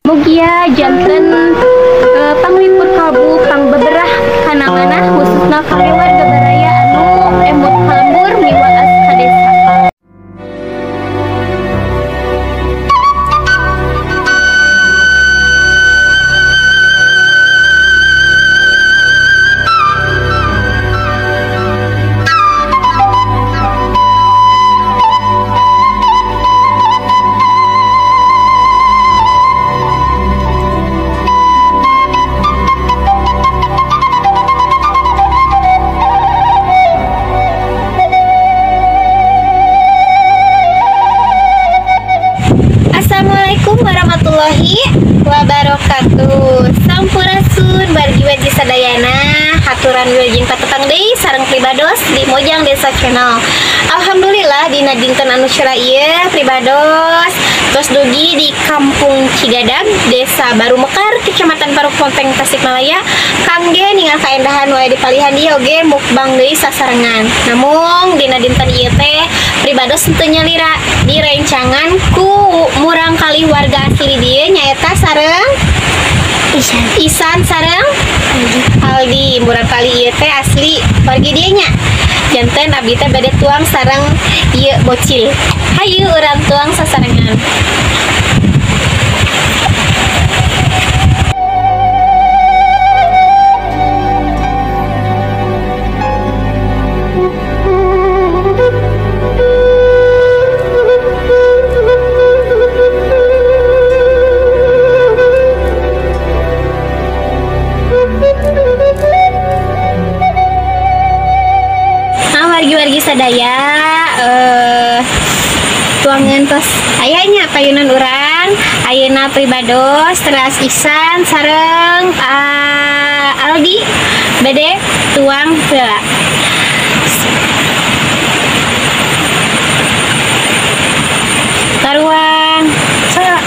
Mugia janten panglipur kalbu pangbeberah kana manah khususna kangge warga baraya anu emut ka lembur miwaas ka desa. Assalamualaikum warahmatullahi wabarakatuh. Sampurasun wargi wargi sadayana, haturan wilujeng patepang deui sareng pribados di Mojang Desa Channel. Alhamdulillah dina dinten anu cerah ieu pribados tos dugi di Kampung Cigadag, Desa Baru Mekar, Kecamatan Parung Ponteng, Tasikmalaya. Kangge ningal kaendahan wae dipalihan ieu oge mukbang deui sasarengan. Namung dina dinten ieu teh pribados henteu nyalira direncangan ku murang kali warga asli dieu nyaeta sareng Isan. Isan sareng Aldi. Murang kali ieu teh asli wargi dieu nya. Janten abdi teh bade tuang sareng ieu bocil. Hayu urang tuang sasarengan. Wargi-wargi sadaya tuangan tos ayahnya payunan urang ayeuna pribados teras Isan sareng Aldi bade tuang heula. Taruang saya.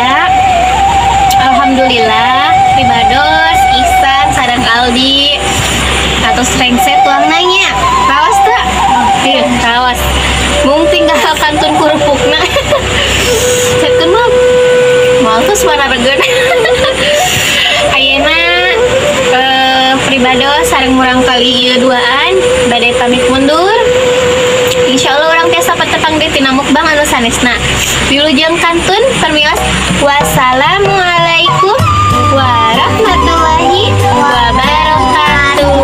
Baraya, alhamdulillah pribados Ihsan sareng Aldi atos rengse tuang nanya rawas teu? Iya, rawas. Mung tinggal kantun kerupukna. Setkeun mah moal tuh suara regeun. Ayeuna pribados sareng murang kali ieu duaan bade pamit mundur. Insyaallah urang tiasa patepang deui tina mukbang anu sanesna. Wilujeng kantun permios. Wassalamualaikum warahmatullahi wabarakatuh.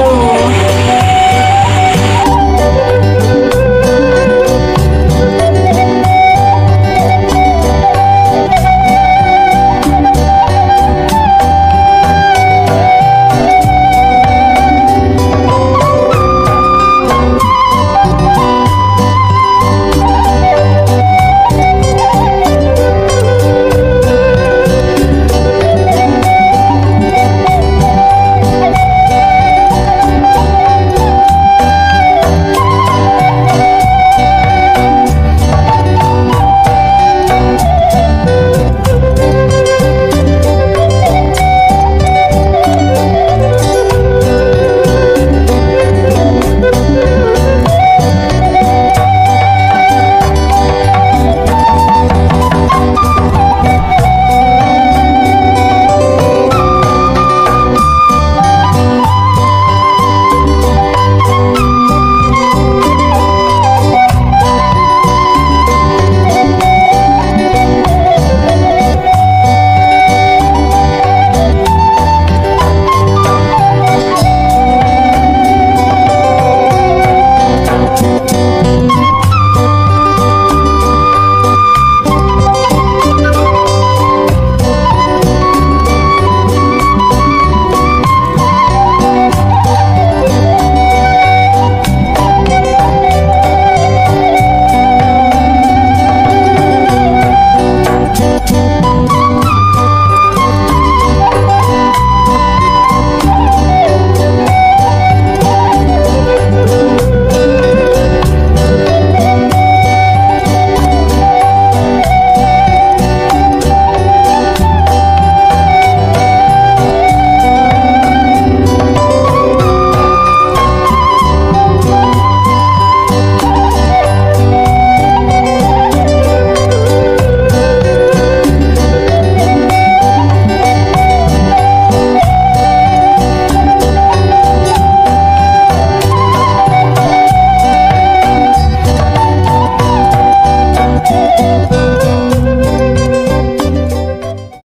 Thank you.